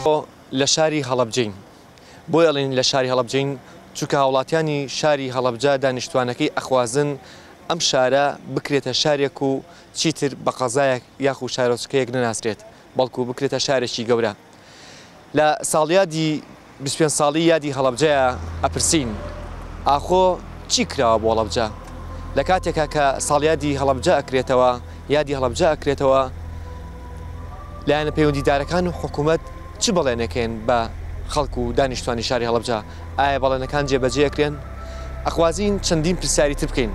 لە شاری هەڵەبجەین. بۆیە ئەڵێین لە شاری هەڵەبجەین چونکە هاوڵاتیانی شاری هەڵەبجە دانیشتوانەکەی ئەخوازن ئەم شارە بکرێتە شارێک و چیتر بە قەزایەک یاخو شارۆچکەیەک نەناسرێت بەڵکو بکرێتە شارێکی گەورە. لە ساڵیادی 25 ساڵی یادی هەڵەبجەیا ئەپرسین ئاخۆ چی کراوە بۆ هەڵەبجە؟ لە کاتێکا کە ساڵیادی هەڵەبجە ئەکرێتەوە یادی هەڵەبجە ئەکرێتەوە لایەنە پەیوەندیدارەکان و حکوومەت چ بەڵێنێکێن بە خەڵک و دانیشتوانی شاری هەڵەبجە؟ ئایا بەڵێنەکان جێبەجێ ئەکرێن؟ ئەخوازین چەندین پرسیاری تر بکەین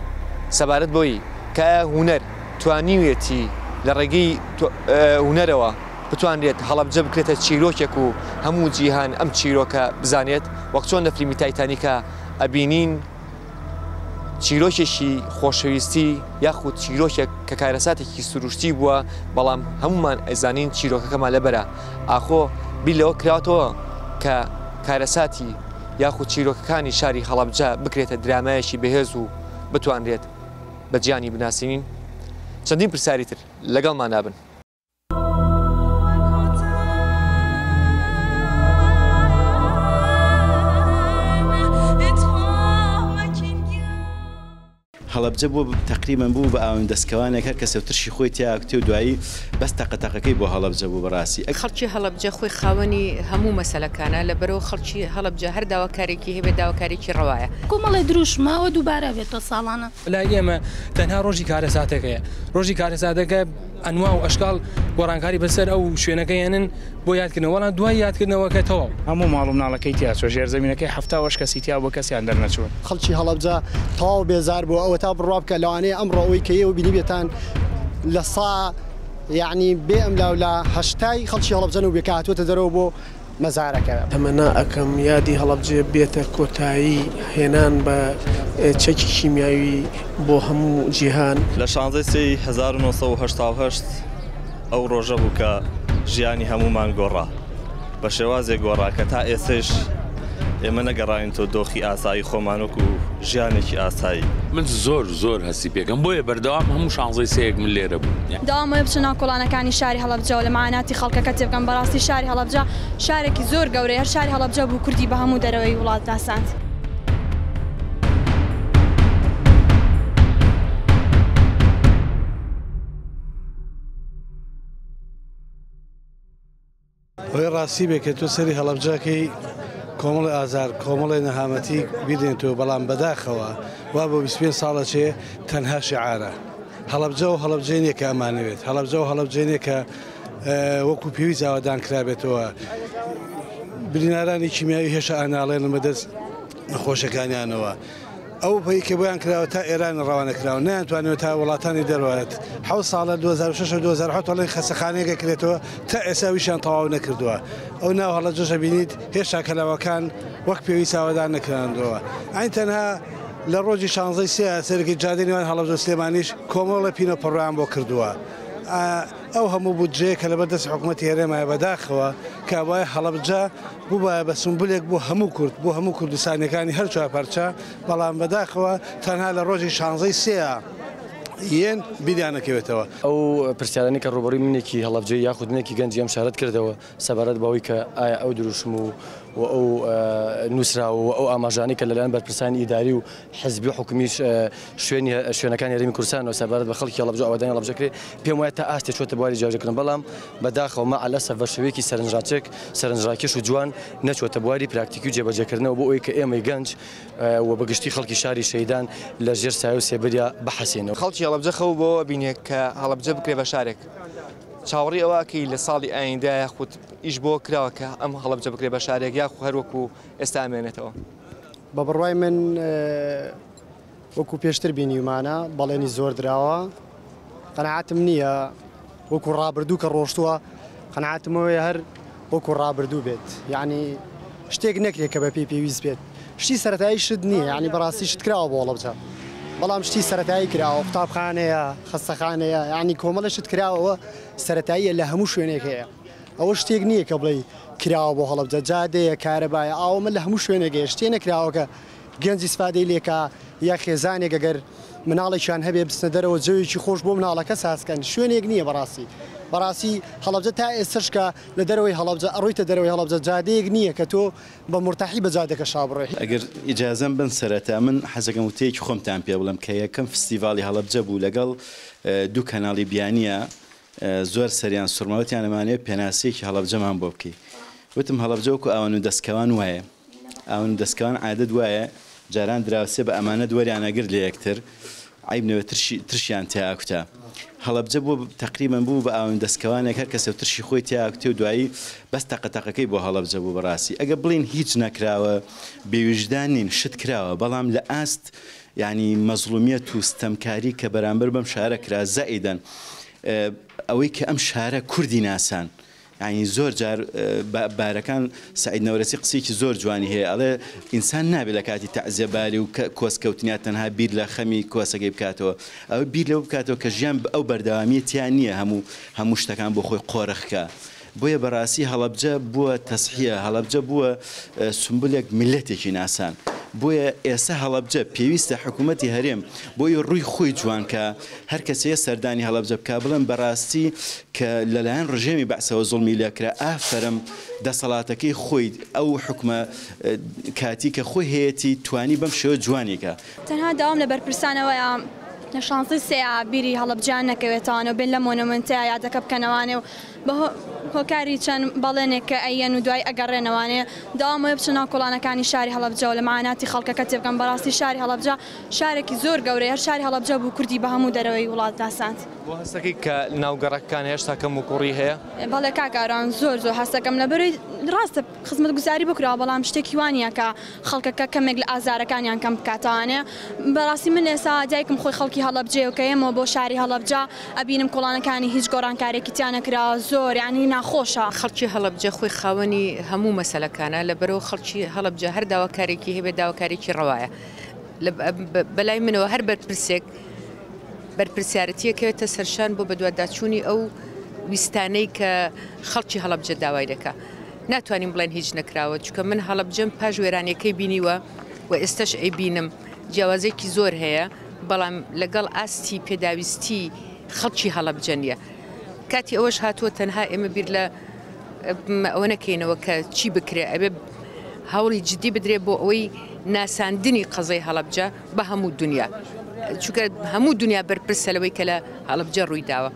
سەبارەت بەوەی کە ئایا هونەر توانیویەتی لە ڕێگەی هونەرەوە بتوانرێت هەڵەبجە بکرێتە چیرۆکێک و هەموو جیهان ئەم چیرۆکە بزانێت وەک چۆن لە فیلمی تایتانیکا ئەبینین چیرۆکێکی خۆشەویستی یاخود چیرۆکێک کە کارەساتێکی سروشتی بووە بەڵام هەمومان ئەزانین چیرۆکەکەمان لەبەرە ئاخۆ بیر لەوە کراوەتەوە کە کارەساتی یاخود چیرۆکەکانی شاری هەڵەبجە بکرێتە درامایەکی بەهێز و بتوانرێت بە جیهانی بناسینین؟ چەندین پرسیاری تر لەگەڵمان نابن. هەڵەبجە بووە تەقریبەن بوو بە ئاون دەستکەوانێک هەر کەسە ترشی خۆی تیا کوتێ و دوایی بەس تەقە تەقەکەی بۆ هەڵەبجە بوو بەڕاستی. خەڵکی هەڵەبجە خۆی خاوەنی هەموو مەسەلەکانە، لەبەرئەوە خەڵکی هەڵەبجە هەر داواکارێکی هەبێت داواکارێکی ڕەوایە. کۆمەڵێ دروشمە ئەوە دووبارە بێتەوە ساڵانە. لای ئێمە تەنها ڕۆژی کارەساتەکەیە، ڕۆژی کارەساتەکە ئەنوا و ئەشکاڵ گۆڕانکاری بەسەر ئەو شوێنەکە هێنن بۆ یادکردنەوە، بەڵام دوای یادکردنەوەکە تەواو. هەموو ماڵ و مناڵەکەی تیا چووە ژێرزەمینەکەی 78 کەسی تیا بووە کەسیان دەرنەچوون. خەڵکی هەڵەبجە تەواو بێزار بووە، ئەوەتا بڕوا بکە لەوانەیە ئەمڕۆ ئەوەی کە ئێوە بینیبێتان لە سا یەعنی بێ ئەملاولا هەشتای خەڵکی هەڵەبجە نەبووبێ کە هاتووەتە دەرەوە بۆ مەزارەکە. تەمەنا ئەکەم یادی هەڵەبجە بێتە کۆتایی هێنان بە چەکی کیمیاوی بۆ هەموو جیهان. لە شانزەی سێی 1988 ئەو ڕۆژە بوو کە ژیانی هەموومان گۆڕا، بە شێوازێک گۆڕا کە تا ئێستەیش ئێمە نەگەڕاوینەوە دۆخی ئاسایی خۆمان وەکو ژیانێکی ئاسایی. من زۆر زۆر هەستی پێکەم بۆیە بەردەوام هەموو شانزەی سێیەک من لێرە بووم. داوام وایە بچنە ناو کۆڵانەکانی شاری هەڵەبجەوە لە مەعاناتی خەڵکەکە تێبگەن، بەڕاستی شاری هەڵەبجە شارێکی زۆر گەورەیە، هەر شاری هەڵەبجە بوو کوردی بە هەموو دەرەوەی وڵات ناساند. ئەوەی ڕاستی بێ کە تۆ سەری هەڵەبجەکەی کۆمەڵی ئازار کۆمەڵی نەهامەتی بیرێنەوە، بەڵام بەداخەوە وا بۆ 25 ساڵە چێ تەنها شعارە. هەڵەبجە و هەڵەبجەی نییە کە ئەمانەوێت، هەڵەبجە و هەڵەبجەی نییە کە وەکو پێویست ئاوادان کرابێتەوە. برینارانی کیمیاوی هێشتا ئەناڵێنن بەدەست نەخۆشەکانیانەوە. ئەو پەی کە بۆیان کراوە تا ئێران ڕەوانە کراوە، نەیانتوانیوە تا وڵاتانی دەرەوەت. 7 ساڵە 2006 و 2007 ئەڵێن خەسەخانەیەک کرێتەوە تا ئێستا ویشیان تەواو نەکردووە. ئەو ناو هەڵەبجەش بینیت هێشتا کەلاوەکان وەک پێویست ئاوادان نەکراندەوە. ئەین تەنها لە ڕۆژی 16 سێ سەرەکی جادەی نێوان هەڵەبجە و سلێمانیش کۆمەڵە پینە پەڕۆیان بۆ کردووە. ئەو هەموو بودجەیە کە لەبەر دەستی حکوومەتی هەرێمایە بەداخەوە کە وایە هەڵەبجە بووبایە بە سمبولێک بۆ هەموو کورد، بۆ هەموو کوردستانیەکانی هەر چوار پارچە، بەڵام بەداخەوە تەنها لە ڕۆژی 16 سێ یەن بیریانەکەوێتەوە. ئەو پرسیارانەی کە ڕووبەڕووی منێکی هەڵەبجەیی یاخود منێکی گەنجی ئەم شارەت کردەوە سەبارەت بەوەی کە ئایا ئەو دروشم و و ئەو نووسراوە و ئەو ئاماژانەی کە لەلایەن بەرپرسانی ئیداری و حزبی و حکومیش شوێنی شوێنەکانی هەرێمی کوردستانەوە سەبارەت بە خەڵکی هەڵەبجە و ئاوادانی هەڵەبجە کرێ، پێم وایە تا ئاستێ چۆتە بواری جیاجێکردن، بەڵام بەداخەوە مع الاسف بە شێوەیەکی سەرنجڕاچێک سەرنجڕاکێش و جوان نەچووەتە بواری پراکتیکی و جێبەجێکردنەوە بۆ ئەوەی کە ئێمەی گەنج و بە گشتی خەڵکی شاری شەهیدان لە ژێر سایە و سێبەریا بحەسێنەوە. خەڵکی هەڵەبجە خەو بەوە بینێ کە هەڵەبجە بکرێ بە شارێک. چاوەڕێی ئەوە ئەکەی لە ساڵی ئایندە یاخود ئیش بۆ کراوە کە ئەم هەڵەبجە بکرێ بە شارێک یاخو هەر وەکو ئێستا ئەمێنێتەوە؟ بە بڕوای من وەکو پێشتر بینیومانە بەڵێنی زۆر دراوە، قەناعەتم نییە وەکو ڕابردوو کە ڕۆشتووە، قەناعەتم ئەوەیە هەر وەکو ڕابردوو بێت، یعنی شتێک نەکرێت کە بەپێی پێویست بێت. شتی سەرەتایی شت نییە، یعنی بەڕاستی شت کراوە بۆ هەڵەبجە، بەڵام شتی سەرەتایی کراوە، قوتابخانەیە، خەستەخانەیە، یعنی کۆمەڵە شت کراوە سەرەتاییە لە هەموو شوێنێک هەیە. ئەوە شتێک نییە کە بڵێی کراوە بۆ هەڵەبجە، جادەیە، کارەبایە، ئاوەمە لە هەموو شوێنێک هەیە، شتێ نەکراوە کە گەنج ئیسفادەی لێکا یا خێزانێک ئەگەر مناڵێکیان هەبێ بچنە دەرەوە جەوێکی خۆش بۆ مناڵەکە سازکەن، شوێنێک نییە بەڕاستی. بەڕاستی هەڵەبجە تا ئێستەش کە لە دەرەوەی هەڵەبجە ئەڕۆیتە دەرەوەی هەڵەبجە جادەیەک نییە کە تۆ بە مورتاحی بە جادەکە شا بڕۆی. ئەگەر ئیجازەم بەن سەرەتا من حەزەکەم وتەیەکی خۆمتان پێ بڵێم کە یەکەم فستیڤاڵی هەڵەبجە بوو لەگەڵ دوو کەناڵی بیانیە زۆر سەریان سوڕما وتیان ئەمانەوێ پێناسەیەکی هەڵەبجەمان بۆ بکەی وتم هەڵەبجە وەکو ئاوەن و دەستکەوان وایە ئاون و دەستکەوان عادەت وایە جاران دراوسێ بە ئەمانەت وەریان ئەگرت لە یەکتر عەیب نەبێ ترشی ترشیان تیا ئەکوتا هەڵەبجە بووە تەقریبەن بوو بە ئاون دەستکەوانێک هەر کەسێ و ترشی خۆی تیا ئەکوتێ و دوایی بەس تەقە تەقەکەی بۆ هەڵەبجە بوو بەڕاستی ئەگە بڵێین هیچ نەکراوە بێویژدان نین شت کراوە بەڵام لە ئاست یانی مەزڵومیەت و ستەمکاری کە بەرامبەر بەم شارە کرا زائیدەن ئەوەی کە ئەم شارە کوردی ناسان یانی زۆر جار بارەکان سەعید نەورەسی قسەیەکی زۆر جوانی هەیە ئەڵێ ئینسان نابێ لە کاتی تەعزیە باری و کۆس کەوتنیا تەنها بیر لە خەمی کۆسەکەی بکاتەوە ئەوە بیر لەوە بکاتەوە کە ژیان ئەو بەردەوامیە تیا نییە هەموو هەموو شتەکان بۆ خۆی قۆرخ کا بۆیە بەڕاستی هەڵەبجە بووە تەسحیە هەڵەبجە بووە سمبولێک میللەتێکی ناسان بۆیە ئێسە هەڵەبجە پێویستە حکوومەتی هەرێم بۆی ڕووی خۆی جوان کا هەر کەسێ سەردانی هەڵەبجە بکا بڵێن بەڕاستی کە لەلایەن ڕژێمی بەعسەوە زوڵمی لێکرا ئافەرم دەسەڵاتەکەی خۆی ئەو حوکمە کاتی کە خۆی هەیەتی توانی بەم شێوە جوانی کا. تەنها داوام لە بەرپرسانەوەیە لە شانزەی سێیا بیری هەڵەبجەیان نەکەوێتەوانێ و بێن لەم مۆنۆمێنتەیا یادەکە بکەنەوانێ و بە هۆکاری چەند بەڵێنێک کە ئەیەن و دوای ئەگەڕێنەوانێ داوام وەیە بچنە ناو کۆڵانەکانی شاری هەڵەبجەوە لە مەعاناتی خەڵکەکە تێبگەن بەڕاستی شاری هەڵەبجە شارێکی زۆر گەورەیە هەر شاری هەڵەبجە بوو کوردی بە هەموو دەرەوەی وڵات ناساند. بۆ هەستەکەی کە ناو گەڕەکەکان هێشتا کەموکوڕی هەیە؟ بەڵێ کاک ئارام زۆر زۆر هەستەکەم لەبەرەی ڕاستە خزمەتگوزاری بۆ کراوە بەڵام شتێکی وا نییە کە خەڵکەکە کەمێک لە ئازارەکانیان کەم بکاتەوانێ بەڕاستی من ئێستا دایکم خۆی خەڵکی هەڵەبجەیە و کە یەمەوە بۆ شاری هەڵەبجە ئەبینم کۆڵانەکانی هیچ گۆڕانکارێکی تیا نەکراوە زۆر یانی ناخۆشە. خەڵکی هەڵەبجە خۆی خاوەنی هەموو مەسەلەکانە لەبەرئەوە خەڵکی هەڵەبجە هەر داواکارێکی هەبێت داواکارێکی ڕەوایە بەلای منەوە هەر بەرپرسێک بەرپرسیارەتییە کەوێتە سەرشان بۆ بەدواداچوونی ئەو ویستانەی کە خەڵکی هەڵەبجە داوای دەکا. ناتوانین بڵێن هیچ نەکراوە، چونکە من هەڵەبجەم پاش وێرانیەکەی بینیوە و ئێستەش ئەیبینم، جیاوازیەکی زۆر هەیە، بەڵام لەگەڵ ئاستی پێداویستی خەڵکی هەڵەبجە نییە. کاتی ئەوەش هاتووە تەنها ئێمە بیر لە ئەوە نەکەینەوە کە چی بکرێ، ئەبێ هەوڵی جدی بدرێ بۆ ئەوەی ناساندنی قەزای هەڵەبجە بە هەموو دونیا چونکە هەموو دونیا بەرپرسە لەوەی کە لە هەڵەبجە ڕوویداوە.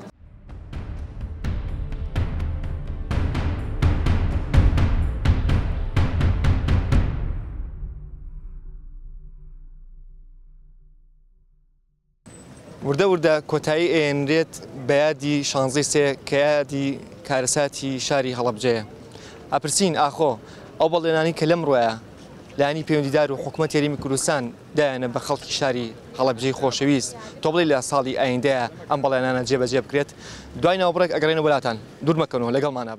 وردە وردە کۆتایی ئەیەنرێت بە یادی شانزەی سێ کە یادی کارەساتی شاری هەڵەبجەیە. ئەپرسین ئاخۆ ئەو بەڵێنانەی کە لەمڕۆیە لایەنی پەیوەندیدار و حکومەتی هەرێمی کوردستان دایانە بە خەڵکی شاری هەڵەبجەی خۆشەویست تۆ بڵێی لە ساڵی ئایندەیە ئەم بەڵێنانە جێبەجێ بکرێت؟ دوای ناوبڕێک ئەگەڕێینەوە بۆ لاتان دوور مەکەونەوە لەگەڵمانە بن.